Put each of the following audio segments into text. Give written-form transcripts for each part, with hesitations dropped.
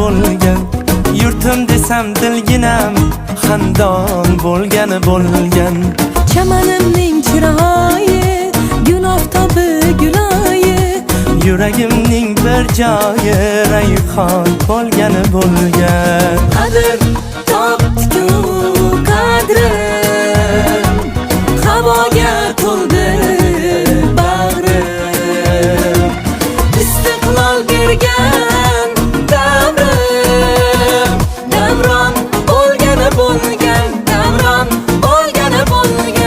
bo'lgan. Yurtim desam dilginam xandon bo'lgani bo'lgan. Chamanimning chiroyi, gul oftobi guloyi. Yuragimning bir joyi rayhon bo'lgani bo'lgan. Qadr topdi-ku qadrim, havoga to'ldi bag'rim. Istiqlol bergan davrim, davron bo'lgani bo'lgan, davron bo'lgani bo'lgan.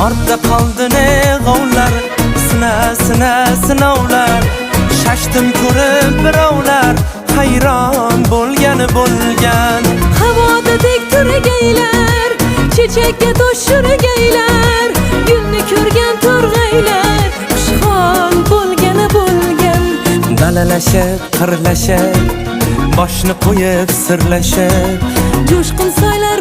Ortda qoldi ne g'ovlar, sina sina sinovlar. Shashdim ko'rib birovlar hayron bo'lgani bo'lgan. Havoda tek turgaylar, chechakka to'shirgaylar, gulni ko'rgan to'rg'aylar xushhol bo'lgani bo'lgan. Dalalashib, qirlashib, boshni qo'yib sirlashib, Jo'shqin soylar.